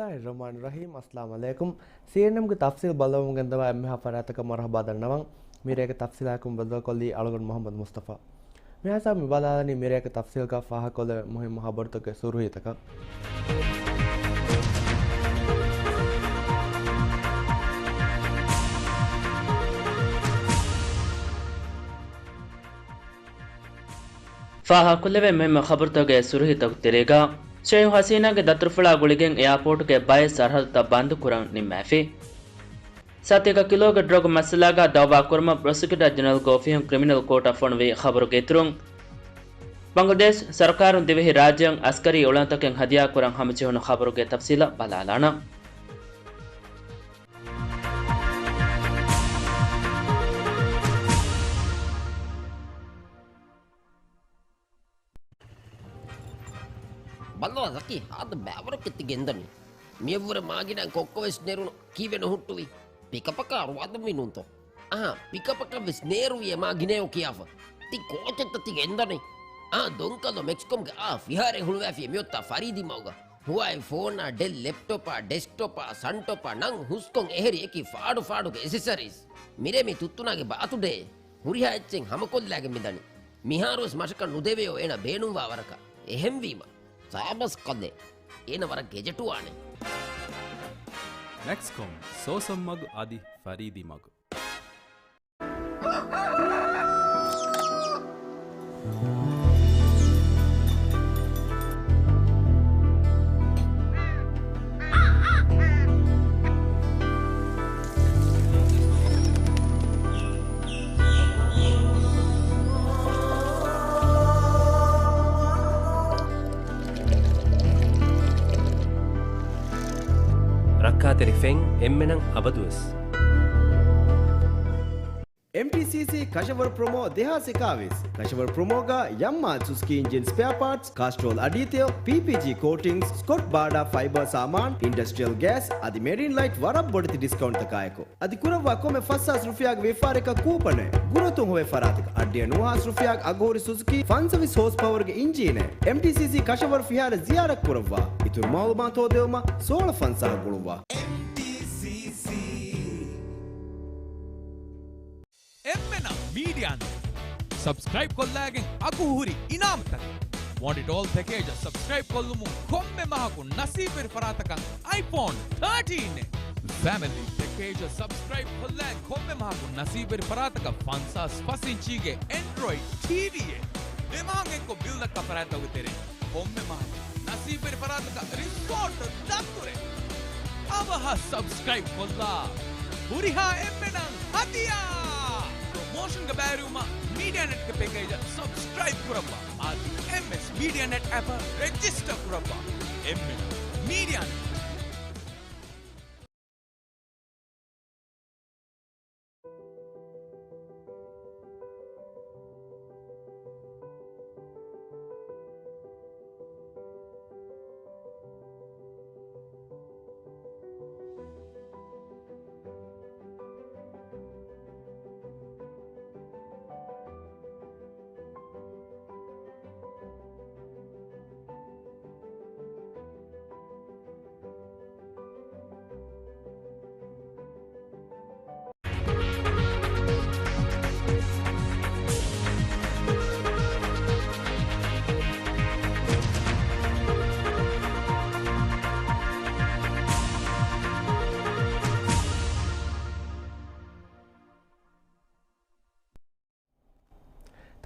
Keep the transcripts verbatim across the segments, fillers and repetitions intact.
ބިސްމިއްލާހިއްރަޙްމާނިއްރަޙީމް. އައްސަލާމު ޢަލައިކުމް. ސީއެންއެމްގެ ތަފްސީލް ބައްލަވަމުން ގެންދަވާ އެންމެހާ ފަރާތަކަށް މަރުޙަބާ ދަންނަވަން. މިރޭގެ ތަފްސީލާއެކު ބައްދަލުކޮށްލީ އަޅުގަނޑު މުޙައްމަދު މުޞްޠަފާ. މިހާ ހިސާބުން މިބަލާލަނީ މިރޭގެ ތަފްސީލްގަ ފާހަގަކޮށްލެވޭ މުހިއްމު ޚަބަރުތަކުގެ ސުރުޚީތަކަށް. ފާހަގަކޮށްލެވޭ މުހިއްމު ޚަބަރުތަކުގެ ސުރުޚީތަކުގެ ތެރޭގަ، ޝޭޚް ހަސީނާގެ ދަތުރުފުޅާ ގުޅިގެން އެއާޕޯޓުގެ ބައެއް ސަރަހައްދުތައް ބަންދުކުރަން ނިންމާފި. ސަތޭކަ ކިލޯގެ ޑްރަގު މައްސަލާގަ ދައުވާ ކުރުމަށް ޕްރޮސިކިއުޓަރ ޖެނެރަލްގެ އޮފީހުން ކްރިމިނަލް ކޯޓަށް ފޮނުވި ޚަބަރުގެ އިތުރުން، ބަނގްލަދޭޝް ސަރުކާރުން ދިވެހި ރާއްޖެއަށް އަސްކަރީ އުޅަނދުތަކެއް ހަދިޔާކުރަން ހަމަޖެހުނު ޚަބަރުގެ ތަފްސީލަށް ބަލާލާނަން. ބައްލަވާ ޒަކީ، ހާދަ ބައިވަރަކަށް ތި ގެންދަނީ. މިއަށްވުރެ މާގިނަ ކޮއްކޮވެސް ނެރުނު ކީއްވެ ނުހުއްޓުވީ؟ ޕިކަޕަކާ ރުވާދަންވީ ނޫންތޯ؟ އަހާ، ޕިކަޕަކަށްވެސް ނޭރުވިޔޭ މާ ގިނަޔޯ ކިޔާފަ. ތި ކޯޗެއްތަ ތި ގެންދަނީ؟ އާ، ދޮންކަލޯ މެކްސްކޮމްގެ އާ ފިހާރައެއް ހުޅުވާފިޔޭ މިއޮތްތާ ފަރީދީ މަގުގަ. ހުވާއި ފޯނާ، ޑެލް ލެޕްޓޮޕާ، ޑެސްކްޓޮޕާ، ސަންޓޮޕާ، ނަން ހުސްކޮން އެހެރި އެކި ފާޑު ފާޑުގެ އެސެސަރީސް. މިރޭ މި ތުއްތުނާގެ ބާތުޑޭ. ހުރިހާ އެއްޗެއް ހަމަކޮށްލާގެން މިދަނީ. މިހާރުވެސް މަށަކަށް ނުދެވެޔޯ އޭނަ ބޭނުންވާ ވަރަކަށް. އެހެންވީމަ، ސާބަސް ކަލޭ. އޭނަ ވަރަށް ގެޖެޓުވާނެ. މެކްސްކޮމް، ސޯސަން މަގު އަދި ފަރީދީ މަގު. ރައްކާތެރި ފެން އެންމެނަށް އަބަދުވެސް. އެމްޓީސީސީ ކަށަވަރު ޕްރޮމޯ ދެހާސް އެކާވީސް. ކަށަވަރު ޕްރޮމޯގަ ޔަމްމާ ސުޒުކީ އިންޖިން ސްޕެއާ ޕާޓްސް، ކާސްޓްރޯލް އަޑީތެޔޮ، ޕީޕީޖީ ކޯޓިންގްސް، ސްކޮޓް ބާޑާ ފައިބަރ ސާމާން، އިންޑަސްޓްރިއަލް ގޭސް އަދި މެރިން ލައިޓް ވަރަށް ބޮޑެތި ޑިސްކައުންޓްތަކާއެކު. އަދި ކުރައްވާ ކޮންމެ ފަސް ހާސް ރުފިޔާގެ ވިޔަފާރިއަކަށް ކޫޕަނެއް، ގުރައްތުން ހޮވޭ ފަރާތަކަށް އަށްޑިހަ ނުވަ ހާސް ރުފިޔާގެ އަގުހުރި ސުޒުކީ ފަންސަވީސް ހޯސް ޕަވަރގެ އިންޖީނެއް. އެމްޓީސީސީ ކަށަވަރު ފިހާރަ ޒިޔާރަތް ކުރައްވާ. އިތުރު މައުލޫމާތު ހޯދެވުމަށް ސޯޅަ ފަންސާހަށް ގުޅުއްވާ. އެމްޓީސީސީ. އެންމެނަށް މީޑިއާ ނެޓް ސަބްސްކްރައިބް ކޮށްލާގެން އަގުހުރި އިނާމުތަކެއް. ވޮންޑިޓޯލް ޕެކޭޖަށް ސަބްސްކްރައިބް ކޮށްލުމުން ކޮންމެ މަހަކު ނަސީބުވެރި ފަރާތަކަށް އައިފޯން ތާޓީން އެއް. ފެމިލީ ޕެކޭޖަށް ސަބްސްކްރައިބް ކޮށްލާ ކޮންމެ މަހަކު ނަސީބުވެރި ފަރާތަކަށް ފަންސާސް ފަސް އިންޗީގެ އެންޑްރޮއިޑް ޓީވީއެއް. ދެ މަހަށް އެއްކޮށް ބިލް ދައްކާ ފަރާތްތަކުގެ ތެރެއިން ކޮންމެ މަހަކު ނަސީބުވެރި ފަރާތަކަށް ރިސޯޓް ދަތުރެއް. އަވަހަށް ސަބްސްކްރައިބް ކޮށްލާ. ހުރިހާ އެންމެނަށް ހަދިޔާ! ޕްރޮމޯޝަންގެ ބައިވެރިވުމަށް މީޑިއާ ނެޓްގެ ޕެކޭޖަށް ސަބްސްކްރައިބް ކުރައްވާ. އަދި އެމްއެސް މީޑިއާ ނެޓް އެޕަށް ރެޖިސްޓަރ ކުރައްވާ. އެންމެނަށް މީޑިއާ ނެޓް.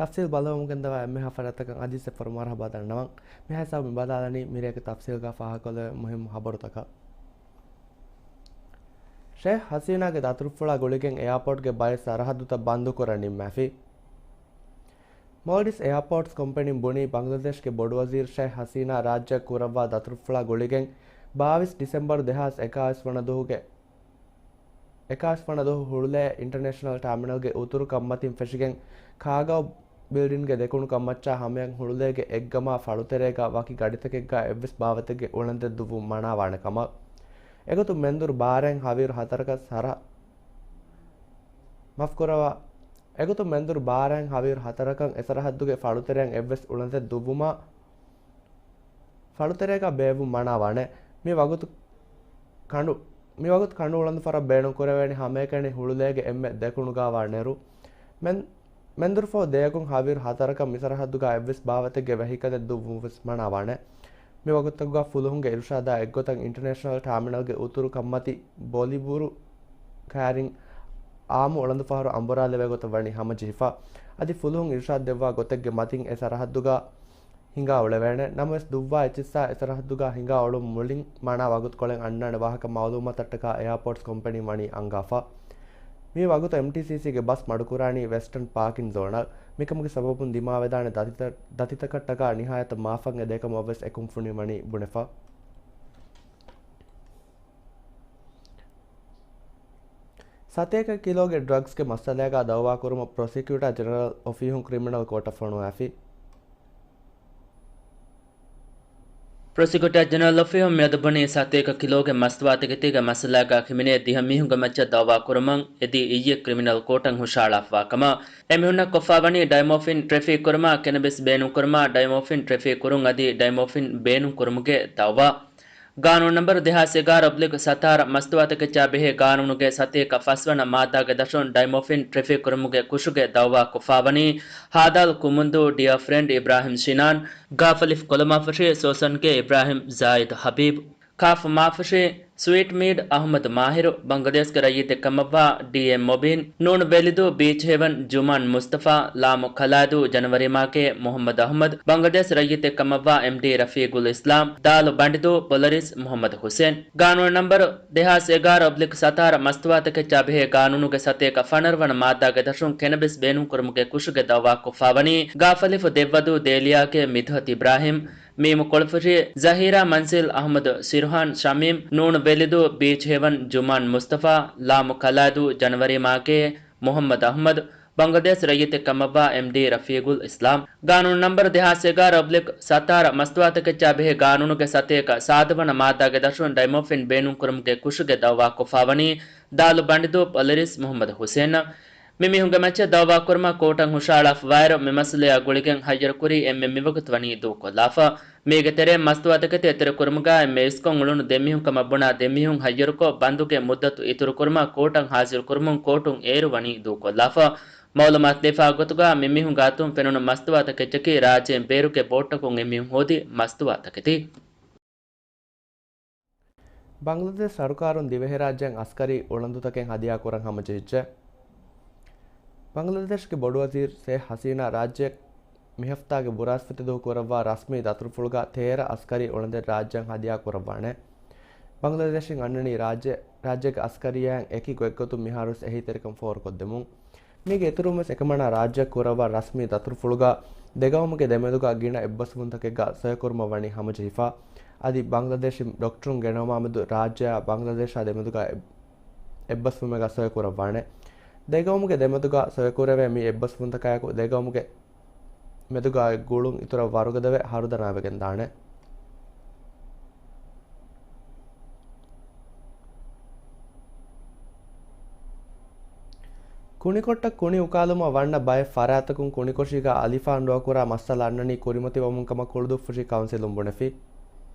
ތަފްސީލް ބައްލަވަމުން ގެންދަވާ އެންމެހާ ފަރާތްތަކަށް އަދި ސެފަރު މަރުޙަބާ ދަންނަވަން. މިހާ ހިސާބުން ބަލާލަނީ މިރޭގެ ތަފްސީލްގަ ފާހަގަކޮށްލެވޭ މުހިއްމު ޚަބަރުތަކަށް. ޝޭޚް ހަސީނާގެ ދަތުރުފުޅާ ގުޅިގެން އެއާޕޯޓްގެ ބައެއް ސަރަހައްދުތައް ބަންދުކުރަން ނިންމާފި. މޯލްޑިވްސް އެއާޕޯޓްސް ކޮމްޕެނީން ބުނީ، ބަނގްލަދޭޝްގެ ބޮޑުވަޒީރު ޝޭޚް ހަސީނާ ރާއްޖެއަށް ކުރައްވާ ދަތުރުފުޅާ ގުޅިގެން ބާވީސް ޑިސެމްބަރު ދެހާސް އެކާވީސް ވަނަ ދުވަހުގެ އެކާވީސް ވަނަ ދުވަހު ހުޅުލޭ އިންޓަރނޭޝަނަލް ޓާމިނަލްގެ އުތުރު ކަންމަތިން ފެށިގެން ކާގޯ ބިލްޑިންގެ ދެކުނު ކަންމައްޗާ ހަމަޔަށް ހުޅުލޭގެ އެއްގަމާ ފަޅުތެރޭގަ ވަކި ގަޑިތަކެއްގަ އެއްވެސް ބާވަތެއްގެ އުޅަނދެއް ދުއްވުން މަނާވާނެ ކަމަށް. އެގޮތުން މެންދުރު ބާރައިން ހަވީރު ހަތަރަކަށް ސަރަ-، މަފްކުރަވާ، އެގޮތުން މެންދުރު ބާރައިން ހަވީރު ހަތަރަކަށް އެސަރަހައްދުގެ ފަޅުތެރެއިން އެއްވެސް އުޅަނދެއް ދުއްވުމަށް ފަޅުތެރޭގަ ބޭއްވުން މަނާވާނެ. މި ވަގުތު، ކަނޑު، މިވަގުތު ކަނޑު އުޅަނދުފަހަރަށް ބޭނުންކުރެވޭނެ ހަމައެކަނި ހުޅުލޭގެ އެންމެ ދެކުނުގާވާ ނެރު. މެން-، މެންދުރުފަހު ދެޔަކުން ހަވީރު ހަތަރަކަށް މިސަރަހައްދުގާ އެއްވެސް ބާވަތެއްގެ ވެހިކަލެއް ދުއްވުން ވެސް މަނާވާނެ. މިވަގުތަކުގާ ފުލުހުންގެ އިރުޝާދާ އެއްގޮތަށް އިންޓަރނޭޝަނަލް ޓާމިނަލްގެ އުތުރު ކަންމަތި ބޮލިބުރު ކައިރިން އާއްމު އުޅަނދުފަހަރު އަނބުރާލެވޭ ގޮތަށް ވަނީ ހަމަޖެހިފަ. އަދި ފުލުހުން އިރުޝާދު ދެއްވާ ގޮތެއްގެ މަތިން އެ ސަރަހައްދުގާ ހިނގާ އުޅެވޭނެ. ނަމަވެސް ދުއްވާ އެއްޗިއްސާ އެ ސަރަހައްދުގާ ހިނގާ އުޅުން މުޅިން މަނާ ވަގުތުކޮޅެއް އަންނާނެ ވާހަކަ މައުލޫމާތަށްޓަކާ އެއާޕޯޓްސް ކޮމްޕެނީން ވަނީ އަންގާފަ. މި ވަގުތު އެމްޓީސީސީގެ ބަސް މަޑުކުރާނީ ވެސްޓަން ޕާކިން ޒޯނަށް. މިކަމުގެ ސަބަބުން ދިމާވެދާނެ ދަތިތަ-، ދަތިތަކަށްޓަކާ ނިހާޔަތަށް މާފަށް އެދޭ ކަމަށް ވެސް އެ ކުންފުނިން ވަނީ ބުނެފަ. ސަތޭކަ ކިލޯގެ ޑްރަގްސްގެ މައްސަލައިގާ ދައުވާކުރުމަށް ޕްރޮސިކިއުޓާ ޖެނެރަލް އޮފީހުން ކްރިމިނަލް ކޯޓަށް ފޮނުވާފި. ޕްރޮސިކިއުޓާ ޖެނެރަލް އޮފީހުން މިއަދު ބުނީ ސަތޭކަ ކިލޯގެ މަސްތުވާތަކެތީގެ މައްސަލައިގާ ހިމެނޭ ދިހަ މީހުންގެ މައްޗަށް ދައުވާކުރުމަށް އެދި އިއްޔެ ކްރިމިނަލް ކޯޓަށް ހުށަހަޅާފަވާ ކަމަށް. އެމީހުންނަށް ކޮށްފަވަނީ ޑައިމޯފިން ޓްރެފިކް ކުރުމާ، ކެނަބިސް ބޭނުންކުރުމާ، ޑައިމޯފިން ޓްރެފިކް ކުރުން އަދި ޑައިމޯފިން ބޭނުންކުރުމުގެ ދައުވާ. ގާނޫނު ނަންބަރު ދެހާސް އެގާރަ އޮބްލިކް ސަތާރަ މަސްތުވާތަކެއްޗާ ބެހޭ ގާނޫނުގެ ސަތޭކަ ފަސްވަނަ މާއްދާގެ ދަށުން ޑައިމޯފިން ޓްރެފިކް ކުރުމުގެ ކުށުގެ ދައުވާ ކޮށްފަވަނީ ހާދާލް ކުމުންދޫ، ޑިއަރ ފްރެންޑް އިބްރާހިމް ޝިނާން، ގާފަލިފް ކޮލަމާފަށި ސޯސަންގޭ އިބްރާހިމް ޒާއިދު ހަބީބް، ކާފު މާފަށި ސްވީޓް މީޑް އަހުމަދު މާހިރު، ބަނގްލަދޭޝްގެ ރައްޔިތެއް ކަމަށްވާ ޑީއެމް މޮބީން، ނޫން ވެލިދޫ ބީޗް ހެވަން ޖުމާން މުސްތަފާ، ލާމު ކަލާދޫ ޖަނަވަރީމާކޭ މުހައްމަދު އަހުމަދު، ބަނގްލަދޭޝް ރައްޔިތެއް ކަމަށްވާ އެމްޑީ ރަފީގުލް އިސްލާމް، ދާލު ބަނޑިދޫ ޕޮލަރިސް މުހައްމަދު ހުސެން. ގާނޫނު ނަންބަރު ދެހާސް އެގާރަ އޮބްލިކް ސަތާރަ މަސްތުވާތަކެއްޗާ ބެހޭ ގާނޫނުގެ ސަތޭކަ ފަނަރަ ވަނަ މާއްދާގެ ދަށުން ކެނަބިސް ބޭނުންކުރުމުގެ ކުށުގެ ދައުވާ ކޮށްފަވަނީ ގާފަލިފު ދެއްވަދޫ ދޭލިޔާކޭ މިދުހަތު އިބްރާހިމް، މީމު ކޮޅުފުށި ޒަހީރާ މަންސިލް އަހުމަދު ސިރުހާން ޝަމީމް، ނޫނު ވެލިދޫ ބީޗް ހެވަން ޖުމާން މުސްތަފާ، ލާމު ކަލާދޫ ޖަނަވަރީމާކޭ މުހައްމަދު އަހުމަދު، ބަނގްލަދޭޝް ރައްޔިތެއް ކަމަށްވާ އެމްޑީ ރަފީގުލް އިސްލާމް. ގާނޫނު ނަންބަރު ދެހާސް އެގާރަ އޮބްލިކް ސަތާރަ މަސްތުވާތަކެއްޗާ ބެހޭ ގާނޫނުގެ ސަތޭކަ ސާދަ ވަނަ މާއްދާގެ ދަށުން ޑައިމޯފިން ބޭނުންކުރުމުގެ ކުށުގެ ދައުވާ ކޮށްފަވަނީ ދާލު ބަނޑިދޫ ޕޮލަރިސް މުހައްމަދު ހުސެންއަށް. މި މީހުންގެ މައްޗަށް ދައުވާ ކުރުމަށް ކޯޓަށް ހުށަހަޅާފަވާއިރު، މި މައްސަލަޔާ ގުޅިގެން ހައްޔަރުކުރީ އެންމެ މިވަގުތު ވަނީ ދޫކޮށްލާފަ. މީގެ ތެރެއިން މަސްތުވާތަކެތި އެތެރެކުރުމުގައި އެންމެ އިސްކޮށް އުޅުނު ދެ މީހުން ކަމަށް ބުނާ ދެ މީހުން ހައްޔަރުކޮށް، ބަންދުގެ މުއްދަތު އިތުރުކުރުމަށް ކޯޓަށް ހާޒިރުކުރުމުން ކޯޓުން އޭރު ވަނީ ދޫކޮށްލާފަ. މައުލޫމާތު ދެފާ ގޮތުގަ މި މީހުންގެ އަތުން ފެނުނު މަސްތުވާތަކެއްޗަކީ ރާއްޖޭން ބޭރުގެ ބޯޓަކުން އެ މީހުން ހޯދި މަސްތުވާތަކެތި. ބަނގްލަދޭޝް ސަރުކާރުން ދިވެހިރާއްޖޭން އަސްކަރީ އުޅަނދުތަކެއް ހަދިޔާކުރަން ހަމަޖެހިއްޖެ. ބަނގްލަދޭޝްގެ ބޮޑުވަޒީރު ޝޭހް ހަސީނާ ރާއްޖެ މިހަފްތާގެ ބުރާސްފަތިދުވަހު ކުރައްވާ ރަސްމީ ދަތުރުފުޅުގަ ތޭރަ އަސްކަރީ އުޅަނދެއް ރާއްޖެއަށް ހަދިޔާ ކުރައްވާނެ. ބަނގްލަދޭޝިން އަންނަނީ ރާއްޖެ، ރާއްޖޭގެ އަސްކަރިއްޔާއިން އެކި ގޮތްގޮތުން މިހާރުވެސް އެހީތެރިކަން ފޯރުކޮށްދެމުން. މީގެ އިތުރުންވެސް އެކަމަނާ ރާއްޖެއަށް ކުރައްވާ ރަސްމީ ދަތުރުފުޅުގަ ދެގައުމުގެ ދެމެދުގަ ގިނަ އެއްބަސްވުންތަކެއްގަ ސޮއެކުރުމަށް ވަނީ ހަމަޖެހިފަ. އަދި ބަނގްލަދޭޝި ޑޮކްޓަރުން ގެނައުމާމެދު ރާއްޖެއާ ބަނގްލަދޭޝާ ދެމެދުގަ އެއް-، އެއްބަސްވުމެއްގަ ސޮއެކުރައްވާނެ. ދެގައުމުގެ ދެމެދުގަ ސޮއެކުރެވޭ މި އެއްބަސްވުންތަކާއެކު ދެގައުމުގެ މެދުގައި ގުޅުން އިތުރަށް ވަރުގަދަވެ ހަރުދަނާވެގެން ދާނެ. ކުނިކޮށްޓަށް ކުނި އުކާލުމަށް ވަންނަ ބައެއް ފަރާތަކުން ކުނިކޮށީގަ އަލިފާން ރޯކުރާ މައްސަލަ އަންނަނީ ކުރިމަތިވަމުން ކަމަށް ކުޅުދުއްފުށި ކައުންސިލުން ބުނެފި.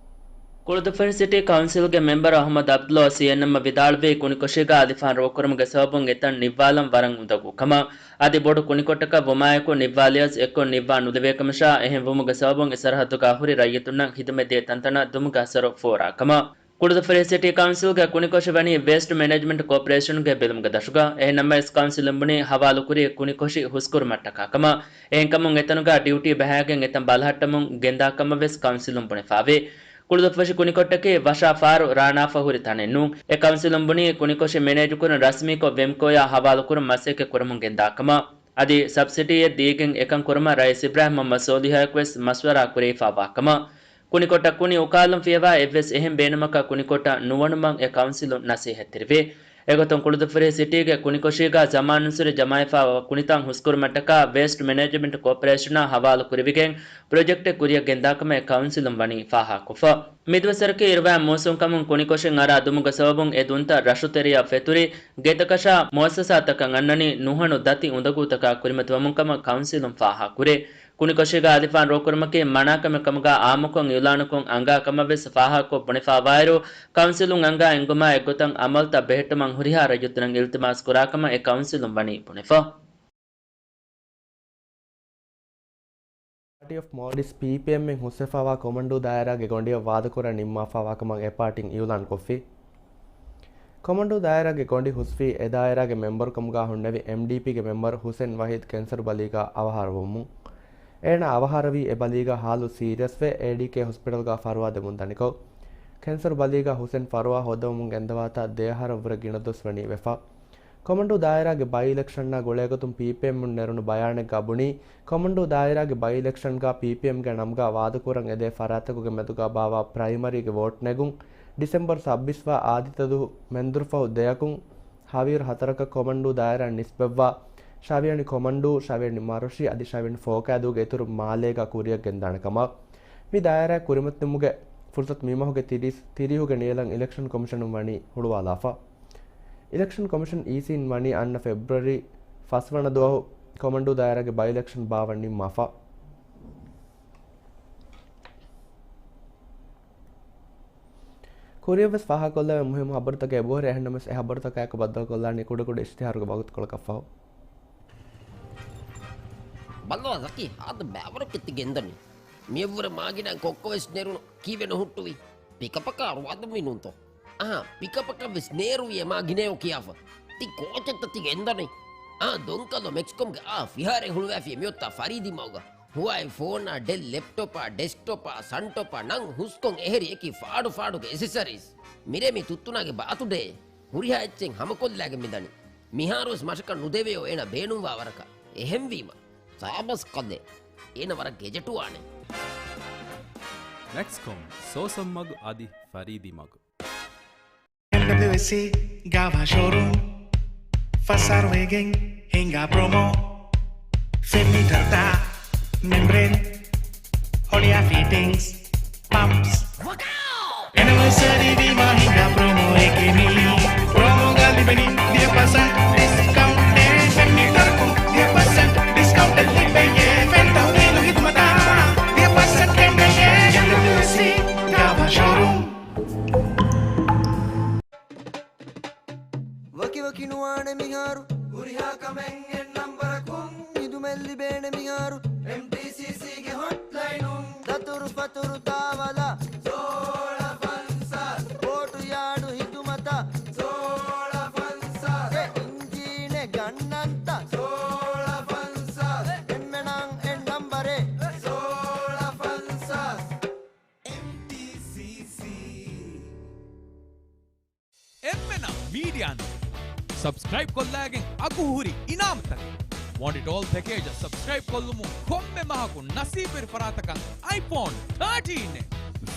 ކުޅުދުއްފުށި ސިޓީ ކައުންސިލްގެ މެމްބަރު އަހުމަދު އަބްދުﷲ ސީއެންއެމްއަށް ވިދާޅުވީ، ކުނިކޮށީގަ އަލިފާން ރޯކުރުމުގެ ސަބަބުން އެތަން ނިއްވާލަން ވަރަށް އުނދަގޫ ކަމަށް. އަދި ބޮޑު ކުނިކޮށްޓަކަށް ވުމާއެކު ނިއްވާލިޔަސް އެއްކޮށް ނިއްވާ ނުލެވޭ ކަމަށާ، އެހެން ވުމުގެ ސަބަބުން އެ ސަރަހައްދުގަ ހުރި ރައްޔިތުންނަށް ހިދުމަތް ދޭ ތަންތަނަށް ދުމުގެ އަސަރު ފޯރާ ކަމަށް. ކުޅުދުއްފުށި ސިޓީ ކައުންސިލްގެ ކުނިކޮށި ވަނީ ވޭސްޓް މެނޭޖްމަންޓް ކޯޕަރޭޝަންގެ ބެލުމުގެ ދަށުގަ. އެހެން ނަމަވެސް ކައުންސިލުން ބުނީ ހަވާލުކުރީ ކުނިކޮށި ހުސްކުރުމަށްޓަކާ ކަމަށް. އެހެންކަމުން އެތަނުގަ ޑިއުޓީ ބަހައިގެން އެތަން ބަލަހައްޓަމުން ގެންދާ ކަމަށް ވެސް ކައުންސިލުން ބުނެފައިވޭ. ކުޅުދުއްފުށި ކުނިކޮށްޓަކީ ވަށާ ފާރު ރާނާފަ ހުރި ތަނެއް ނޫން. އެ ކައުންސިލުން ބުނީ ކުނިކޮށި މެނޭޖުކުރަން ރަސްމީކޮށް ވެމްކޯއާ ހަވާލުކުރުން މަސައްކަތް ކުރަމުން ގެންދާ ކަމަށް. އަދި ސަބްސިޑީއެއް ދީގެން އެކަން ކުރުމަށް ރައީސް އިބްރާހިމް މުހައްމަދު ސޯލިހައަކު ވެސް މަޝްވަރާ ކުރެވިފައިވާ ކަމަށް. ކުނިކޮށްޓަށް ކުނި އުކާލުން ފިޔަވާ އެއްވެސް އެހެން ބޭނުމަކަށް ކުނިކޮށްޓަށް ނުވަނުމަށް އެ ކައުންސިލުން ނަސޭހަތްތެރިވޭ. އެގޮތުން ކުޅުދުއްފުށި ސިޓީގެ ކުނިކޮށީގަ ޒަމާނުއްސުރެ ޖަމާވެފައިވާ ކުނިތައް ހުސްކުރުމަށްޓަކާ ވޭސްޓް މެނޭޖްމަންޓް ކޯޕަރޭޝަނާ ހަވާލު ކުރެވިގެން ޕްރޮޖެކްޓެއް ކުރިއަށް ގެންދާކަމަށް އެ ކައުންސިލުން ވަނީ ފާހަގަކޮށްފަ. މިދުވަސަރަކީ އިރުވާ މޫސުން ކަމުން ކުނިކޮށިން އަރާ ދުމުގެ ސަބަބުން އެ ދުންތައް ރަށުތެރެޔަށް ފެތުރި، ގެތަކަށާ މުއައްސަސާތަކަށް އަންނަނީ ނުހަނު ދަތި އުނދަގޫތަކާ ކުރިމަތިވަމުން ކަމަށް ކައުންސިލުން ފާހަގަކުރޭ. ކުނިކޮށީގަ އަލިފާން ރޯކުރުމަކީ މަނާކަމެއް ކަމުގަ އާއްމުކޮށް އިއުލާނުކޮށް އަނގާ ކަމަށް ވެސް ފާހަގަކޮށް ބުނެފަވާއިރު، ކައުންސިލުން އަންގާ އެންގުމާ އެއްގޮތަށް އަމަލުތައް ބެހެއްޓުމަށް ހުރިހާ ރައްޔިތުންނަށް އިލްތިމާސް ކުރާކަމަށް އެ ކައުންސިލުން ވަނީ ބުނެފަ. ޕާޓީ އޮފް މޯލްޑިވްސް، ޕީޕީއެމް، އިން ހުސްވެފައިވާ ކޮމަންޑޫ ދާއިރާގެ ގޮނޑިއަށް ވާދަކުރަން ނިންމާފައިވާ ކަމަށް އެ ޕާޓީން އިއުލާން ކޮށްފި. ކޮމަންޑޫ ދާއިރާގެ ގޮނޑި ހުސްވީ އެ ދާއިރާގެ މެމްބަރުކަމުގަ ހުންނެވި އެމްޑީޕީގެ މެމްބަރު ހުސެން ވަހީދު ކެންސަރު ބަލީގަ އަވަހާރަވުމުން. އޭނާ އަވަހާރަވީ އެ ބަލީގަ ހާލު ސީރިއަސްވެ، އޭޑީކޭ ހޮސްޕިޓަލްގަ ފަރުވާ ދެމުން ދަނިކޮށް. ކެންސަރު ބަލީގަ ހުސެން ފަރުވާ ހޯއްދަވަމުން ގެންދަވާތާ ދެއަހަރަށްވުރެ ގިނަ ދުވަސް ވަނީ ވެފަ. ކޮމަންޑޫ ދާއިރާގެ ބައި އިލެކްޝަންއާ ގުޅޭގޮތުން ޕީޕީއެމުން ނެރުނު ބަޔާނެއްގަ ބުނީ، ކޮމަންޑޫ ދާއިރާގެ ބައި އިލެކްޝަންގަ ޕީޕީއެމްގެ ނަމުގަ ވާދަކުރަން އެދޭ ފަރާތްތަކުގެ މެދުގަ ބާއްވާ ޕްރައިމަރީގެ ވޯޓް ނެގުން ޑިސެމްބަރު ސައްބީސް ވާ އާދިއްތަދުހު މެންދުރުފަހު ދެއަކުން ހަވީރު ހަތަރަކަށް ކޮމަންޑޫ ދާއިރާއަށް ނިސްބަތްވާ ޝާވިޔަނި ކޮމަންޑޫ، ޝާވިޔަނި މަރޮށި އަދި ޝާވިޔަނި ފޯކައިދޫގެ އިތުރު މާލޭގަ ކުރިއަށް ގެންދާނެ ކަމަށް. މި ދާއިރާއަށް ކުރިމަތިލުމުގެ ފުރުސަތު މިމަހުގެ ތިރީސް، ތިރީހުގެ ނިޔަލަށް އިލެކްޝަން ކޮމިޝަނުން ވަނީ ހުޅުވާލާފަ. އިލެކްޝަން ކޮމިޝަން، އީސީއިން ވަނީ އަންނަ ފެބްރުއަރީ ފަސް ވަނަ ދުވަހު ކޮމަންޑޫ ދާއިރާގެ ބައި އިލެކްޝަން ބާއްވަން ނިންމާފަ. ކުރިއަށްވެސް ފާހަގަކޮށްލެވޭ މުހިއްމު ހަބަރުތަކެއް އެބަހުރި، އެހެންނަމަވެސް އެ ހަބަރުތަކާއެކު ބައްދަލުކޮށްލާނީ ކުޑަކުޑަ އިޝްތިހާރުގެ ވަގުތުކޮޅަކަށްފަހު. ބައްލަވާ ޒަކީ، ހާދަ ބައިވަރަކަށް ތި ގެންދަނީ. މިއަށްވުރެ މާގިނަ ކޮއްކޮ ވެސް ނެރުނު، ކީއްވެ ނުހުއްޓުވީ؟ ޕިކަޕަކާ ރުވާދުންވީ ނޫންތޯ؟ އަހާ، ޕިކަޕަކަށް ވެސް ނޭރުވި އެ މާގިނަޔޯ ކިޔާފަ. ތި ކޯޗެއްތަ ތި ގެންދަނީ؟ އާ، ދޮންކަލޯ މެކްސްކޮމްގެ އާ ފިހާރައެއް ހުޅުވައިފި މިއޮތާ ފަރީދީމަގަ. ހުވާއި ފޯނާ، ޑެލް ލެޕްޓޮޕާ، ޑެސްކްޓޮޕާ، ސަންޓޮޕާ ނަން ހުސްކޮން އެހެރި އެކި ފާޑު ފާޑުގެ އެސެސަރީސް. މިރޭ މި ތުއްތުނާގެ ބާތުޑޭ. ހުރިހާ އެއްޗެއް ހަމަކޮށްލާގެން މިދަނީ. މިހާރުވެސް މަށަކަށް ނުދެވެޔޯ އޭނަ ބޭނުންވާ ވަރަކަށް. އެހެންވީމަ، ސާބަސް ކަލޭ. އޭނަ ވަރަށް ގެޖެޓުވާނެ. މެކްސްކޮމް، ސޯސަން މަގު އަދި ފަރީދީ މަގު. އެމްޑަބްލިއުއެސްސީ ގާވާ ޝޯރޫމް، ފަސް އަހަރު ވެގެން ހިނގާ ޕްރޮމޯ. ފެން މީޓަރުތައް، މެމްބްރޭން، ހޮޅިއާ ފިޓިންގްސް، ޕަމްޕްސް. އެނިވަރސަރީ ވީމާ ހިނގާ ޕްރޮމޯއެކޭ މީ. ޕްރޮމޯގަ ލިބެނީ ދިހަ ޕަސެންޓް ޑިސްކައުންޓެއް. ފެން މީޓަރަކުން ދިހަ ޕަސެންޓް ޑިސްކައުންޓެއް ލިބެޔޭ. ފެން ތަހުލީލު ހިދުމަތާ ދިހަ ޕަސެންޓް ކެނޑެޔޭ. އެމްޑަބްލިއުއެސްސީ ގާވާ ޝޯރޫމް. ވަކިވަކި ނުވާނެ މިހާރު. ހުރިހާ ކަމެއް އެއް ނަންބަރަކުން. ހިދުމަތް ލިބޭނެ މިހާރު. އެމްޓީސީސީގެ ހޮޓްލައިނުން. ދަތުރު ފަތުރު ދާވަލާ. ސޯޅަ ފަންސާސް. ބޯޓު ޔާޑު ހިދުމަތަށް. ސޯޅަ ފަންސާސް. އެ އިންޖީނެއް ގަންނަންތަ. ސޯޅަ ފަންސާސް. އެންމެނަށް އެއް ނަންބަރެއް. ސޯޅަ ފަންސާސް. އެމްޓީސީސީ. އެންމެނަށް މީޑިއާ ނެޓް ސަބްސްކްރައިބް ކޮށްލައިގެން އަގު ހުރި އިނާމުތަކެއް. ވާންޓް އިޓް އޯލް ޕެކޭޖަށް ސަބްސްކްރައިބް ކޮށްލުމުން ކޮންމެ މަހަކު ނަސީބުވެރި ފަރާތަކަށް އައިފޯން ތާޓީން އެއް.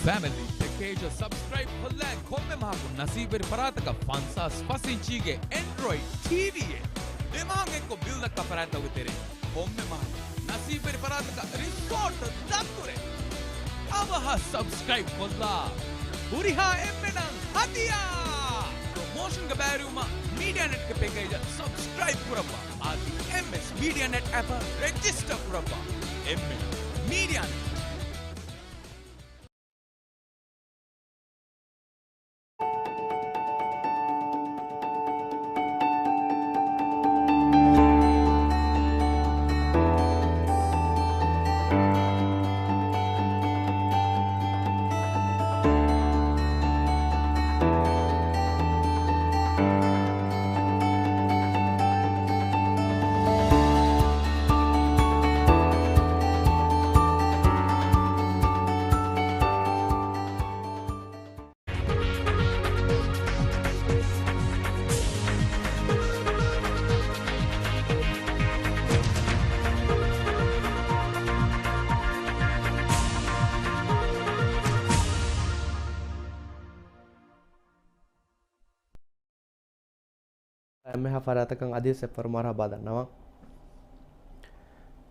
ފެމިލީ ޕެކޭޖަށް ސަބްސްކްރައިބް ކޮށްލައިގެން ކޮންމެ މަހަކު ނަސީބުވެރި ފަރާތަކަށް ފަންސާސް ފަސް އިންޗީގެ އެންޑްރޮއިޑް ޓީވީއެއް. ދެ މަހަށް އެއްކޮށް ބިލް ދައްކާ ފަރާތްތަކުގެ ތެރެއިން ކޮންމެ މަހަކު ނަސީބުވެރި ފަރާތަކަށް ރިސޯޓް ދަތުރެއް. އަވަހަށް ސަބްސްކްރައިބް ކޮށްލާ. ހުރިހާ އެންމެނަށް ހަދިޔާ! ޕްރޮމޯޝަންގެ ބައިވެރިވުމަށް މީޑިއާ ނެޓްގެ ޕެކޭޖަށް ސަބްސްކްރައިބް ކުރައްވާ. އަދި އެމްއެސް މީޑިއާ ނެޓް އެޕަށް ރެޖިސްޓަރ ކުރައްވާ. އެންމެނަށް މީޑިއާ ނެޓް. އެންމެހާ ފަރާތަކަށް އަދިވެސް އެއްފަރު މަރުޙަބާ ދަންނަވަން.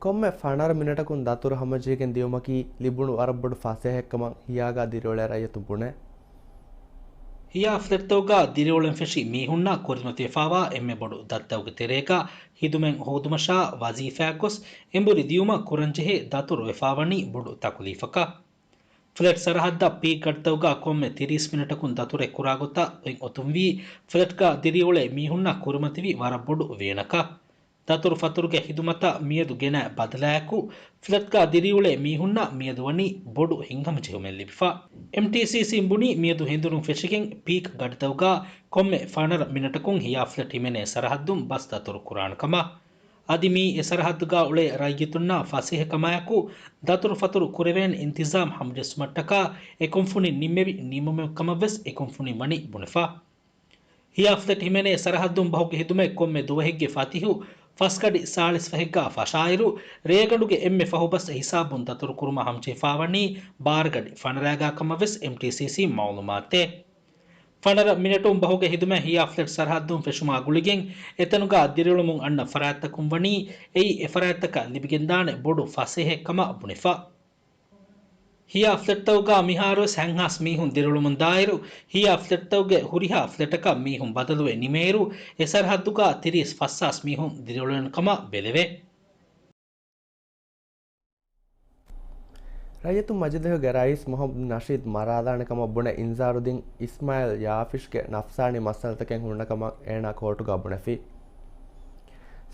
ކޮންމެ ފަނަރަ މިނެޓަކުން ދަތުރު ހަމަޖެހިގެން ދިޔުމަކީ ލިބުނު ވަރަށް ބޮޑު ފަސޭހައެއްކަމަށް ހިޔާގާ ދިރިއުޅޭ ރައްޔިތުން ބުނޭ. ހިޔާ ފްލެޓްތަކުގަ ދިރިއުޅެން ފެށި މީހުންނަށް ކުރިމަތިވެފާވާ އެންމެ ބޮޑު ދަތިތަކުގެ ތެރޭގަ ހިދުމަތް ހޯދުމަށާ ވަޒީފާއެއްގޮސް އެނބުރި ދިޔުމަށް ކުރަންޖެހޭ ދަތުރު ވެފާވަނީ ބޮޑު ތަކުލީފަކަށް. ފްލެޓް ސަރަހައްދަށް ޕީކް ގަޑިތަކުގަ ކޮންމެ ތިރީސް މިނެޓަކުން ދަތުރެއް ކުރާ ގޮތަށް އޮތް އޮތުންވީ ފްލެޓްގަ ދިރިއުޅޭ މީހުންނަށް ކުރިމަތިވި ވަރަށް ބޮޑު ވޭނަކަށް. ދަތުރު ފަތުރުގެ ހިދުމަތަށް މިއަދު ގެނައި ބަދަލާއެކު، ފްލެޓްގަ ދިރިއުޅޭ މީހުންނަށް މިއަދު ވަނީ ބޮޑު ހިތްހަމަޖެހުމެއް ލިބިފަ. އެމްޓީސީސީން ބުނީ މިއަދު ހެނދުނުން ފެށިގެން ޕީކް ގަޑިތަކުގަ ކޮންމެ ފަނަރަ މިނެޓަކުން ހިޔާ ފްލެޓް ހިމެނޭ ސަރަހައްދުން ބަސް ދަތުރު ކުރާނެ ކަމަށް. އަދި މިއީ އެ ސަރަހައްދުގަ އުޅޭ ރައްޔިތުންނަށް ފަސޭހަކަމާއެކު، ދަތުރު ފަތުރު ކުރެވޭނެ އިންތިޒާމް ހަމަޖެއްސުމަށްޓަކާ އެ ކުންފުނިން ނިންމެވި ނިންމުމެއް ކަމަށްވެސް އެ ކުންފުނިން ވަނީ ބުނެފަ. ހިޔާ ފްލެޓް ހިމެނޭ ސަރަހައްދުން ބަހުގެ ހިދުމަތް ކޮންމެ ދުވަހެއްގެ ފަތިހު ފަސްގަޑި ސާޅީސް ފަހެއްގަ ފަށާއިރު، ރޭގަނޑުގެ އެންމެ ފަހު ބަސް ހިސާބުން ދަތުރުކުރުމަށް ހަމަޖެހިފާވަނީ ބާރަ ގަޑި ފަނަރައިގަ ކަމަށްވެސް އެމްޓީސީސީން މައުލޫމާތުދޭ. ފަނަރަ މިނެޓުން ބަހުގެ ހިދުމަތް ހިޔާ ފްލެޓް ސަރަހައްދުން ފެށުމާ ގުޅިގެން އެތަނުގަ ދިރިއުޅެމުން އަންނަ ފަރާތްތަކުން ވަނީ އެއީ އެ ފަރާތްތަކަށް ލިބިގެންދާނެ ބޮޑު ފަސޭހައެއް ކަމަށް ބުނެފަ. ހިޔާ ފްލެޓްތަކުގަ މިހާރުވެސް ހަތްހާސް މީހުން ދިރިއުޅެމުންދާއިރު، ހިޔާ ފްލެޓްތަކުގެ ހުރިހާ ފްލެޓަކަށް މީހުން ބަދަލުވެ ނިމޭއިރު، އެ ސަރަހައްދުގަ ތިރީސް ފަސްހާސް މީހުން ދިރިއުޅެން ކަމަށް ބެލެވޭ. ރައްޔިތުން މަޖިލީހުގެ ރައީސް މުހައްމަދު ނަޝީދު މަރާލާނެ ކަމަށް ބުނެ އިންޒާރު ދިން އިސްމާއިލް ޔާފިޝްގެ ނަފްސާނީ މައްސަލަތަކެއް ހުންނަ ކަމަށް އޭނާ ކޯޓުގަ ބުނެފި.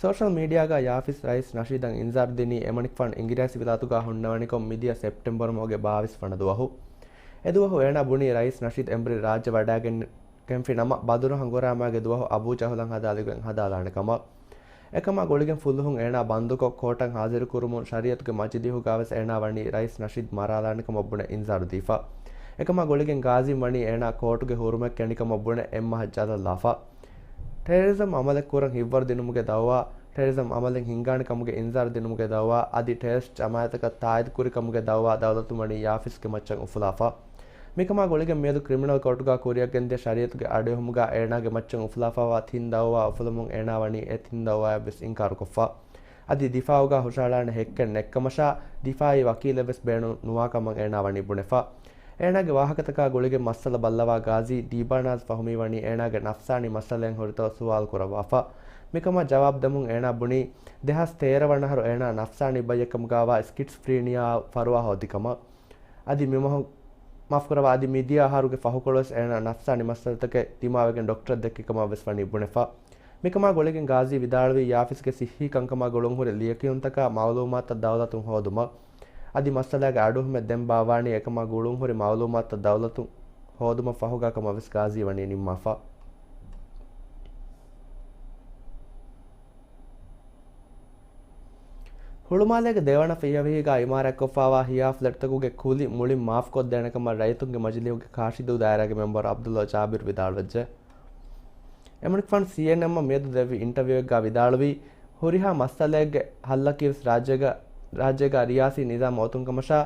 ސޯޝަލް މީޑިއާގަ ޔާފިޝް ރައީސް ނަޝީދަށް އިންޒާރު ދިނީ އެމަނިކުފާނު އިނގިރޭސި ވިލާތުގަ ހުންނަވަނިކޮށް މިދިޔަ ސެޕްޓެމްބަރު މަހުގެ ބާވީސް ވަނަ ދުވަހު. އެދުވަހު އޭނާ ބުނީ ރައީސް ނަޝީދު އެނބުރި ރާއްޖެ ވަޑައިގެން ގެންފި ނަމަ، ބަދުރު ހަނގުރާމާގެ ދުވަހު އަބޫ ޖަހުލަށް ހަދާލިގެން ހަދާލާނެ ކަމަށް. އެކަމާ ގުޅިގެން ފުލުހުން އޭނާ ބަންދުކޮށް، ކޯޓަށް ހާޒިރުކުރުމުން ޝަރީއަތުގެ މަޖިލީހުގަވެސް އޭނާ ވަނީ ރައީސް ނަޝީދު މަރާލާނެ ކަމަށް ބުނެ އިންޒާރު ދީފަ. އެކަމާ ގުޅިގެން ގާޒީން ވަނީ އޭނާ ކޯޓުގެ ހުރުމަށް ކެނޑި ކަމަށް ބުނެ އެއްމަހަށް ޖަލަށް ލާފަ. ޓެރަރިޒަމް އަމަލެއް ކުރަން ހިތްވަރު ދިނުމުގެ ދައުވާ، ޓެރަރިޒަމް އަމަލެއް ހިންގާނެ ކަމުގެ އިންޒާރު ދިނުމުގެ ދައުވާ، އަދި ޓެރަރިސްޓް ޖަމާއަތަކަށް ތާއީދުކުރި ކަމުގެ ދައުވާ ދައުލަތުން ވަނީ ޔާފިޝްގެ މައްޗަށް އުފުލާފަ. މިކަމާ ގުޅިގެން މިއަދު ކްރިމިނަލް ކޯޓުގަ ކުރިއަށް ގެންދިޔަ ޝަރީއަތުގެ އަޑުއެހުމުގަ އޭނާގެ މައްޗަށް އުފުލާފައިވާ ތިން ދައުވާ އުފުލުމުން އޭނާ ވަނީ އެ ތިން ދައުވާއަށްވެސް އިންކާރުކޮށްފަ. އަދި ދިފާއުގަ ހުށަހަޅާނެ ހެއްކެއް ނެއްކަމަށާ، ދިފާއީ ވަކީލެއްވެސް ބޭނުން ނުވާކަމަށް އޭނާ ވަނީ ބުނެފަ. އޭނާގެ ވާހަކަތަކާ ގުޅިގެން މައްސަލަ ބައްލަވާ ގާޒީ ޑީބާނާޒް ފަހުމީ ވަނީ އޭނާގެ ނަފްސާނީ މައްސަލައިން ހުރިތޯ ސުވާލު ކުރައްވާފަ. މިކަމަށް ޖަވާބު ދެމުން އޭނާ ބުނީ، ދެހާސް ތޭރަ ވަނަ އަހަރު އޭނާ ނަފްސާނީ ބައްޔެއްކަމުގައިވާ ސްކިޒްފްރީނިއާ ފަރުވާ ހޯދިކަމަށް. އަދި މިމަހު، މާފުކުރައްވާ، އަދި މިދިޔަ އަހަރުގެ ފަހުކޮޅުވެސް އޭނާ ނަފްސާނީ މައްސަލަތަކެއް ދިމާވެގެން ޑޮކްޓަރަށް ދެއްކި ކަމަށްވެސް ވަނީ ބުނެފަ. މިކަމާ ގުޅިގެން ގާޒީ ވިދާޅުވީ، ޔާފިޝްގެ ސިއްހީ ކަންކަމާ ގުޅުންހުރި ލިޔެކިޔުންތަކާ މައުލޫމާތުތައް ދައުލަތުން ހޯދުމަށް. އަދި މައްސަލާގެ އަޑުއެހުމެއް ދެން ބާއްވާނީ އެކަމާ ގުޅުންހުރި މައުލޫމާތުތައް ދައުލަތުން ހޯދުމަށް ފަހުގަ ކަމަށްވެސް ގާޒީ ވަނީ ނިންމާފަ. ހުޅުމާލޭގެ ދެވަނަ ފިޔަވަހީގަ އިމާރާތްކޮށްފައިވާ ހިޔާ ފްލެޓްތަކުގެ ކުލި މުޅިން މާފްކޮށްދޭނެ ކަމަށް ރައްޔިތުންގެ މަޖިލީހުގެ ކާށިދޫ ދާއިރާގެ މެމްބަރު ޢަބްދުﷲ ޖާބިރު ވިދާޅުވެއްޖެ. އެމަނިކުފާނު ސީއެންއެމްއަށް މިއަދު ދެއްވި އިންޓަވިއުއެއްގަ ވިދާޅުވީ، ހުރިހާ މައްސަލައެއްގެ ހައްލަކީވެސް ރާއްޖޭގަ، ރާއްޖޭގަ ރިޔާސީ ނިޒާމް އޮތުން ކަމަށާ،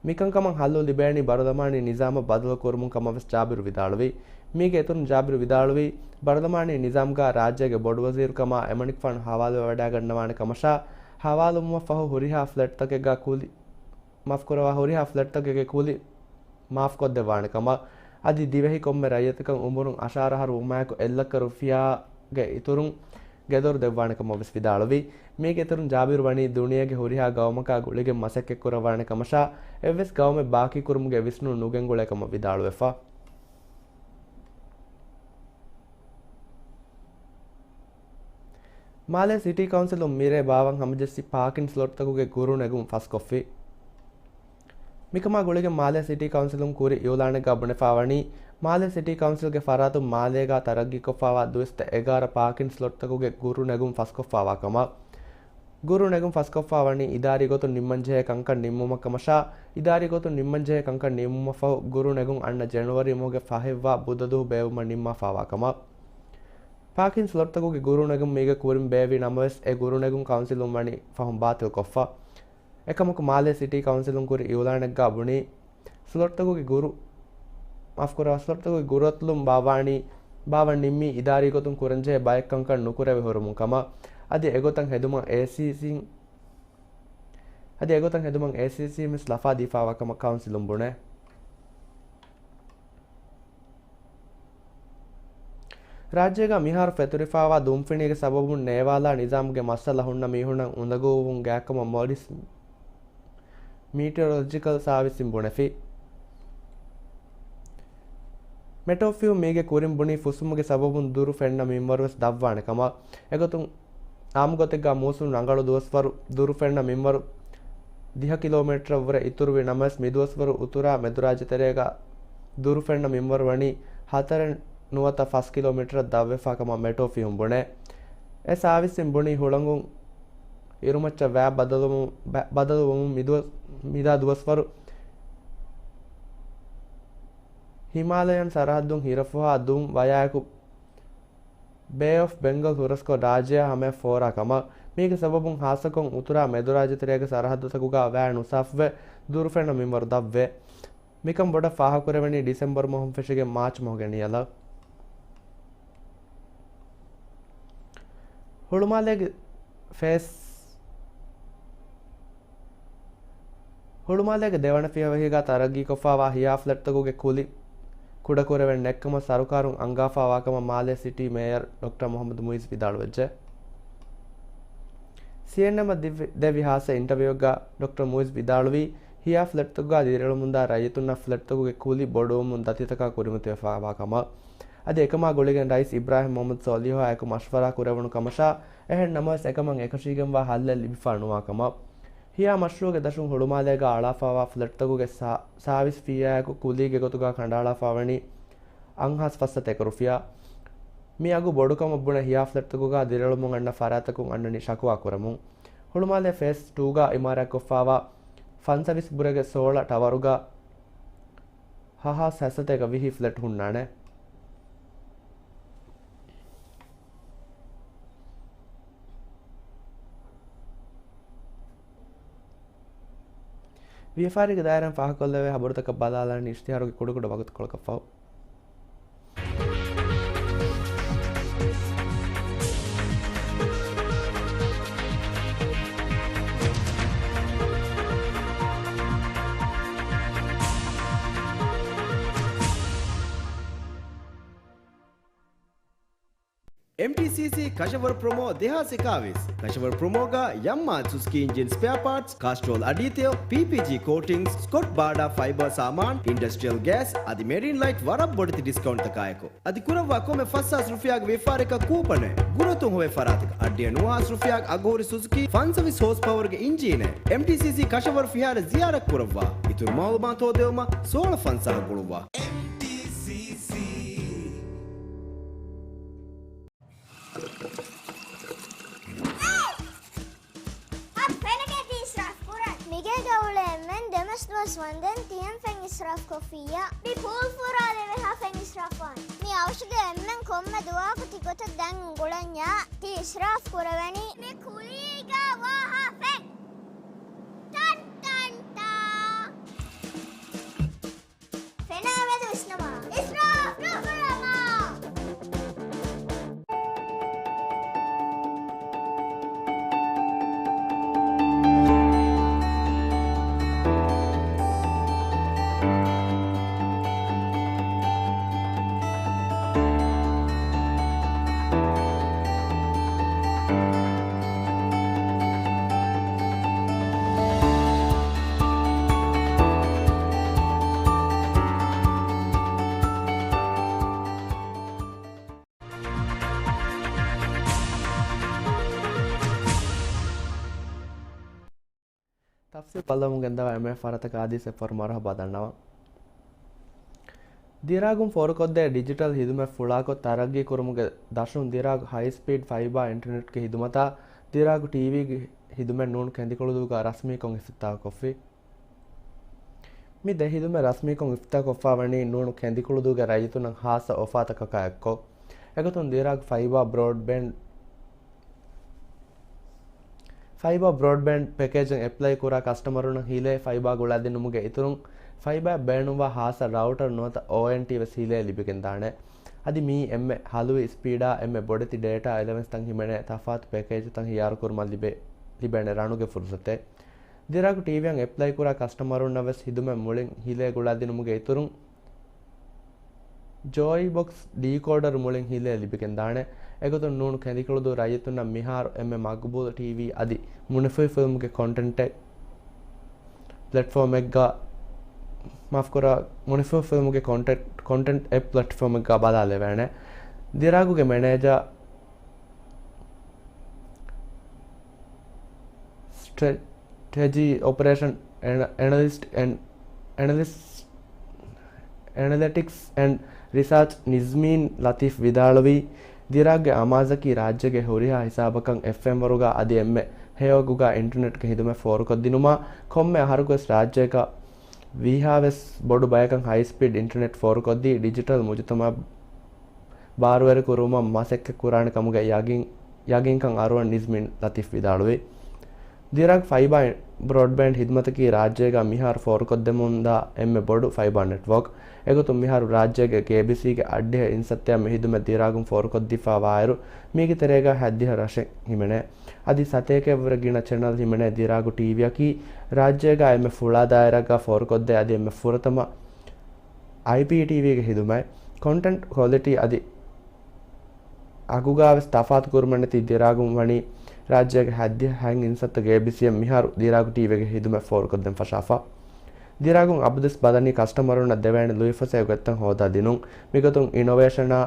މިކަންކަމަށް ހައްލު ލިބޭނީ ބަރުލަމާނީ ނިޒާމަށް ބަދަލު ކުރުމުން ކަމަށްވެސް ޖާބިރު ވިދާޅުވީ. މީގެ އިތުރުން ޖާބިރު ވިދާޅުވީ، ބަރުލަމާނީ ނިޒާމްގަ ރާއްޖޭގެ ބޮޑުވަޒީރުކަމާ އެމަނިކުފާނު ހަވާލުވެވަޑައިގަންނަވާނެ ކަމަށާ، ހަވާލުވުމަށްފަހު ހުރިހާ ފްލެޓްތަކެއްގަ ކުލި، މާފުކުރައްވާ، ހުރިހާ ފްލެޓްތަކެއްގެ ކުލި މާފްކޮށްދެއްވާނެ ކަމަށް، އަދި ދިވެހި ކޮންމެ ރައްޔިތަކަށް އުމުރުން އަށާރަ އަހަރު ވުމާއެކު އެއްލައްކަ ރުފިޔާގެ އިތުރުން ގެދޮރު ދެއްވާނެ ކަމަށް ވެސް ވިދާޅުވި. މީގެ އިތުރުން ޖާބިރު ވަނީ ދުނިޔޭގެ ހުރިހާ ގައުމަކާ ގުޅިގެން މަސައްކަތްކުރައްވާނެ ކަމަށާ، އެއްވެސް ގައުމެއް ބާކީކުރުމުގެ ވިސްނުން ނުގެންގުޅޭ ކަމަށް ވިދާޅުވެފަ. މާލޭ ސިޓީ ކައުންސިލުން މިރޭ ބާވަން ހަމަޖެއްސި ޕާކިން ސްލޮޓްތަކުގެ ގުރު ނެގުން ފަސްކޮށްފި. މިކަމާ ގުޅިގެން މާލޭ ސިޓީ ކައުންސިލުން ކުރި އިއުލާނެއްގަ ބުނެފާވަނީ، މާލޭ ސިޓީ ކައުންސިލްގެ ފަރާތުން މާލޭގަ ތަރައްގީކޮށްފާވާ ދުވަސްތައް އެގާރަ ޕާކިން ސްލޮޓްތަކުގެ ގުރު ނެގުން ފަސްކޮށްފާވާ ކަމަށް. ގުރު ނެގުން ފަސްކޮށްފާވަނީ އިދާރީ ގޮތުން ނިންމަންޖެހޭ ކަންކަން ނިންމުމަށް ކަމަށާ، އިދާރީ ގޮތުން ނިންމަންޖެހޭ ކަންކަން ނިންމުމަށްފަހު ގުރު ނެގުން އަންނަ ޖެނުއަރީ މަހުގެ ފަހެއްވާ ބުދަ ދުވަހު ބޭއްވުމަށް ނިންމާފާވާ ކަމަށް. ޕާކިން ސްލޮޓްތަކުގެ ގުރު ނެގުން މީގެ ކުރިން ބޭއްވި ނަމަވެސް، އެ ގުރު ނެގުން ކައުންސިލުން ވަނީ ފަހުން ބާތިލްކޮށްފަ. އެކަމަކު މާލޭ ސިޓީ ކައުންސިލުން ކުރި އިއުލާނެއްގަ ބުނީ، ސްލޮޓްތަކުގެ ގުރު، މާފުކުރައްވާ، ސްލޮޓްތަކުގެ ގުރު އަތުލުން ބާވާނީ، ބާވަން ނިންމީ އިދާރީ ގޮތުން ކުރަންޖެހޭ ބައެއް ކަންކަން ނުކުރެވި ހުރުމުން ކަމަށް. އަދި އެގޮތަށް ހެދުމަށް އޭސީސީން، އަދި އެގޮތަށް ހެދުމަށް އޭސީސީން ވެސް ލަފާ ދީފާވާ ކަމަށް ކައުންސިލުން ބުނޭ. ރާއްޖޭގަ މިހާރު ފެތުރިފާވާ ދުންފިނީގެ ސަބަބުން ނޭވާލާ ނިޒާމުގެ މައްސަލަ ހުންނަ މީހުންނަށް އުނދަގޫވުން ގާތްކަމަށް މޮލިސް މީޓިއޮރޮލޮޖިކަލް ސާވިސްއިން ބުނެފި. މެޓޯފިހުން މީގެ ކުރިން ބުނީ ފުސުމުގެ ސަބަބުން ދުރު ފެންނަ މިންވަރުވެސް ދަށްވާނެ ކަމަށް. އެގޮތުން އާއްމުގޮތެއްގަ މޫސުން ރަނގަޅު ދުވަސްވަރު ދުރު ފެންނަ މިންވަރު ދިހަ ކިލޯމީޓަރަށް ވުރެ އިތުރުވި ނަމަވެސް، މިދުވަސްވަރު އުތުރާ މެދުރާއްޖެތެރޭގަ ދުރު ފެންނަ މިންވަރު ވަނީ ހަތަރެއް ނުވަތަ ފަސް ކިލޯމީޓަރަށް ދަށްވެފާ ކަމަށް މެޓޯފިހުން ބުނޭ. އެ ސާވިސްއިން ބުނީ ހުޅަނގުން އިރުމައްޗަށް ވައި ބަދަލުވުމު-، ބަ-، ބަދަލުވުމުން މިދުވަ-، މިދާ ދުވަސްވަރު ހިމާލަޔަން ސަރަހައްދުން ހިރަފުހާ ދުން ވަޔާއެކު ބޭ އޮފް ބެންގަލް ހުރަސްކޮށް ރާއްޖެއާ ހަމަޔަށް ފޯރާ ކަމަށް. މީގެ ސަބަބުން ހާއްސަކޮށް އުތުރާ މެދުރާއްޖެތެރޭގެ ސަރަހައްދުތަކުގަ ވައި ނުސާފުވެ، ދުރު ފެންނަ މިންވަރު ދަށްވޭ. މިކަން ބޮޑަށް ފާހަގަކުރެވެނީ ޑިސެމްބަރު މަހުން ފެށިގެން މާޗް މަހުގެ ނިޔަލަށް. ހުޅުމާލޭގެ ފޭސް ހުޅުމާލޭގެ ދެވަނަ ފިޔަވަހީގަ ތަރައްގީކޮށްފާވާ ހިޔާ ފްލެޓްތަކުގެ ކުލި ކުޑަކުރެވެން ނެއްކަމަށް ސަރުކާރުން އަންގާފާވާކަމަށް މާލޭ ސިޓީ މޭޔަރ ޑޮކްޓަރ މުހައްމަދު މުއިޒް ވިދާޅުވެއްޖެ. ސީއެންއެމަށް ދިވި-، ދެއްވި ހާއްސަ އިންޓަވިއުއެއްގަ ޑޮކްޓަރ މުއިޒް ވިދާޅުވީ، ހިޔާ ފްލެޓްތަކުގަ ދިރިއުޅެމުންދާ ރައްޔިތުންނަށް ފްލެޓްތަކުގެ ކުލި ބޮޑުވުމުން ދަތިތަކާ ކުރިމަތިވެފާވާ ކަމަށް. އަދި އެކަމާ ގުޅިގެން ރައީސް އިބްރާހިމް މުހައްމަދު ސޯލިހުއާ އެކު މަޝްވަރާ ކުރެވުނު ކަމަށާ، އެހެން ނަމަވެސް އެކަމަށް އެކަށީގެންވާ ހައްލެއް ލިބިފާ ނުވާ ކަމަށް. ހިޔާ މަޝްރޫއުގެ ދަށުން ހުޅުމާލޭގަ އަޅާފާވާ ފްލެޓްތަކުގެ ސާ-، ސާވިސް ފީއާއެކު ކުލީގެ ގޮތުގަ ކަނޑައަޅާފާވަނީ އަށް ހާސް ފަސްސަތޭކަ ރުފިޔާ. މި އަގު ބޮޑުކަމަށް ބުނެ ހިޔާ ފްލެޓްތަކުގަ ދިރިއުޅެމުން އަންނަ ފަރާތްތަކުން އަންނަނީ ޝަކުވާ ކުރަމުން. ހުޅުމާލޭ ފޭސް ޓޫގަ އިމާރާތްކޮށްފާވާ ފަންސަވީސް ބުރެގެ ސޯޅަ ޓަވަރުގަ ހަ ހާސް ހަސަތޭކަ ވިހި ފްލެޓް ހުންނާނެ. ވިޔަފާރީގެ ދާއިރާއިން ފާހަގަކޮށްލެވޭ ހަބަރުތަކަށް ބަލާލާނީ އިޝްތިހާރުގެ ކުޑަކުޑަ ވަގުތުކޮޅަކަށްފަހު. އެމްޓީސީސީ ކަށަވަރު ޕްރޮމޯ ދެހާސް އެކާވީސް. ކަށަވަރު ޕްރޮމޯގަ ޔަމްމާ ސުޒުކީ އިންޖިން ސްޕެއާ ޕާޓްސް، ކާސްޓްރޯލް އަޑީތެޔޮ، ޕީޕީޖީ ކޯޓިންގްސް، ސްކޮޓް ބާޑާ ފައިބާ ސާމާން، އިންޑަސްޓްރިއަލް ގޭސް އަދި މެރީން ލައިޓް ވަރަށް ބޮޑެތި ޑިސްކައުންޓްތަކާއެކު. އަދި ކުރައްވާ ކޮންމެ ފަސް ހާސް ރުފިޔާގެ ވިޔަފާރިއަކަށް ކޫޕަނެއް. ގުރުއަތުން ހޮވޭ ފަރާތަކަށް އަށްޑިހަ ނުވަ ހާސް ރުފިޔާގެ އަގުހުރި ސުޒުކީ ފަންސަވީސް ހޯސް ޕަވަރުގެ އިންޖީނެއް. އެމްޓީސީސީ ކަށަވަރު ފިހާރަ ޒިޔާރަތް ކުރައްވާ. އިތުރު މައުލޫމާތު ހޯދެވުމަށް ސޯޅަ ފަންސާހަށް ގުޅުއްވާ. އެމްޓީސީސީ. އަދި ފެނަކޭ ތި އިސްރާފް ކުރަން. މިގޭގަ އުޅޭ އެންމެން ދެމަސް ދުވަސް ވަންދެން ތިޔަން ފެން އިސްރާފް ކޮށްފިއްޔާ. މި ޕޫލް ފުރާލެވޭހާ ފެން އިސްރާފް ވާން. މި އަވަށުގެ އެންމެން ކޮންމެ ދުވަހަކު ތި ގޮތަށް ދަން އުނގުޅަންޏާ ތި އިސްރާފް ކުރެވެނީ. މި ކުލީގަ ވާހާ ފެން. ޓަން ޓަން ޓާ. ފެނާ މެދު ވިސްނަމާ. އިސްރާފް ނުކުރަމާ. ތަފްސީލް ބައްލަވަމުން ގެންދަވާ އެންމެ ފަރާތަކަށް އާދީސް އެއްފަހަރު މަރުހަބާ ދަންނަވަން. ދިރާގުން ފޯރުކޮށްދޭ ޑިޖިޓަލް ހިދުމަތް ފުޅާކޮށް ތަރައްގީ ކުރުމުގެ ދަށުން ދިރާގު ހައި ސްޕީޑް ފައިބާ އިންޓަރނެޓްގެ ހިދުމަތާ ދިރާގު ޓީވީގެ ހިދުމަތް ނޫން ކެނދިކުޅުދޫގަ ރަސްމީކޮށް އިފްތިތާޙުކޮށްފި. މި ދެ ހިދުމަތް ރަސްމީކޮށް އިފްތިތާޙުކޮށްފާވަނީ ނޫނު ކެނދިކުޅުދޫގެ ރައްޔިތުންނަށް ހާއްސަ އޮފާތަކަކާ އެއްކޮށް. އެގޮތުން ދިރާގް ފައިބާ ބްރޯޑްބޭންޑް، ފައިބާ ބްރޯޑްބޭންޑް ޕެކޭޖަށް އެޕްލައި ކުރާ ކަސްޓަމަރުންނަށް ހިލޭ ފައިބާ ގުޅައިދިނުމުގެ އިތުރުން، ފައިބާ ބޭނުންވާ ހާއްސަ ރައުޓަރު ނުވަތަ އޯއެންޓީ ވެސް ހިލޭ ލިބިގެންދާނެ. އަދި މިއީ އެންމެ ހަލުވި ސްޕީޑާ، އެންމެ ބޮޑެތި ޑޭޓާ އެލަވެންސްތައް ހިމެނޭ ތަފާތު ޕެކޭޖުތައް ހިޔާރުކުރުމަށް ލިބޭ، ލިބޭނެ ރަނުގެ ފުރުސަތެއް. ދިރާގު ޓީވީއަށް އެޕްލައިކުރާ ކަސްޓަމަރުންނަށް ވެސް ހިދުމަތް މުޅިން ހިލޭ ގުޅައިދިނުމުގެ އިތުރުން، ޖޯއީ ބޮކްސް ޑީކޯޑަރު މުޅިން ހިލޭ ލިބިގެންދާނެ. އެގޮތުން ނޫން ކެނދިކުޅުދޫ ރައްޔިތުންނަށް މިހާރު އެންމެ މަގުބޫލު ޓީވީ އަދި މުނިފޫހި ފިލްމުގެ ކޮންޓެންޓެއް ޕްލެޓްފޯމެއްގަ، މާފްކުރާ، މުނިފޫހި ފިލްމުގެ ކޮންޓެންޓް، ކޮންޓެންޓް އެޕް ޕްލެޓްފޯމެއްގަ ބަލާލެވޭނެ. ދިރާގުގެ މެނޭޖާ ސްޓްރެޓެޖީ އޮޕަރޭޝަން އެނަ-، އެނަލިސްޓް އެންޑް އެނަލިސްޓް، އެނަލިޓިކްސް އެންޑް ރިސާޗް ނިޒްމީން ލަތީފް ވިދާޅުވީ، ދިރާގްގެ އަމާޒަކީ ރާއްޖޭގެ ހުރިހާ ހިސާބަކަށް އެފްއެމް ވަރުގަ އަދި އެންމެ ހެޔޮއަގުގަ އިންޓަރނެޓްގެ ހިދުމަތް ފޯރުކޮށްދިނުމާ، ކޮންމެ އަހަރަކުވެސް ރާއްޖޭގަ ވީހާވެސް ބޮޑު ބަޔަކަށް ހައި ސްޕީޑް އިންޓަރނެޓް ފޯރުކޮށްދީ، ޑިޖިޓަލް މުޖުތަމައަށް ބާރުވެރިކުރުމަށް މަސައްކަތްކުރާނެ ކަމުގެ ޔަގީން، ޔަގީންކަން އަރުވަން ނިޒްމީން ލަތީފް ވިދާޅުވި. ދިރާގް ފައިބާ ބްރޯޑްބޭންޑް ހިދުމަތަކީ ރާއްޖޭގަ މިހާރު ފޯރުކޮށްދެމުންދާ އެންމެ ބޮޑު ފައިބާ ނެޓްވޯކް. އެގޮތުން މިހާރު ރާއްޖޭގެ ކޭބީސީގެ އަށްޑިހަ އިންސައްތައާ މި ހިދުމަތް ދިރާގުން ފޯރުކޮށްދީފާ ވާއިރު، މީގެ ތެރޭގަ ހަތްދިހަ ރަށެއް ހިމެނޭ. އަދި ސަތޭކައަށްވުރެ ގިނަ ޗެނަލް ހިމެނޭ. ދިރާގު ޓީވީއަކީ ރާއްޖޭގަ އެންމެ ފުޅާ ދާއިރާގަ ފޯރުކޮށްދޭ އަދި އެންމެ ފުރަތަމަ އައިޕީޓީވީގެ ހިދުމަތް. ކޮންޓެންޓް ކޮލިޓީ އަދި އަގުގާވެސް ތަފާތު ކުރުމެއް ނެތި ދިރާގުން ވަނީ ރާއްޖޭގެ ހަތްދިހަ ހަތް އިންސައްތަ ގޭބިސީއަށް މިހާރު ދިރާގު ޓީވީގެ ހިދުމަތް ފޯރުކޮށްދޭން ފަށާފަ. ދިރާގުން އަބަދުވެސް ބަލަނީ ކަސްޓަމަރުންނަށް ދެވޭނެ ލުއިފަސޭހަ ގޮތްތައް ހޯދާ ދިނުން. މިގޮތުން އިނޮވޭޝަނާ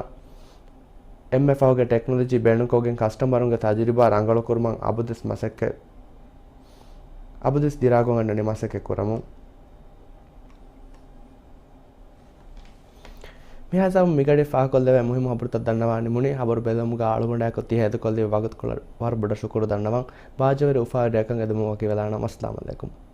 އެންމެ ފަހުގެ ޓެކްނޮލޮޖީ ބޭނުންކޮށްގެން ކަސްޓަމަރުންގެ ތަޖުރިބާ ރަނގަޅުކުރުމަށް އަބަދުވެސް މަސައްކަތް، އަބަދުވެސް ދިރާގުން އަންނަނީ މަސައްކަތް ކުރަމުން. މިހާ ހިސާބުން މިގަޑި ފާހަގަކޮށްލެވޭ މުހިއްމު ހަބަރުތައް ދަންނަވާ ނިމުނީ. ހަބަރު ބެލުމުގަ އަޅުގަނޑާއެކު ތި ހޭދަކޮށްލި ވަގުތުކޮޅަށް ވަރަށް ބޮޑަށް ޝުކުރު ދަންނަވަން. ބާއްޖަވެރި އުފާވެރި ރެއަކަށް އެދުމުން ވަކިވެލާނަން. އައްސަލާމު ޢަލައިކުމް.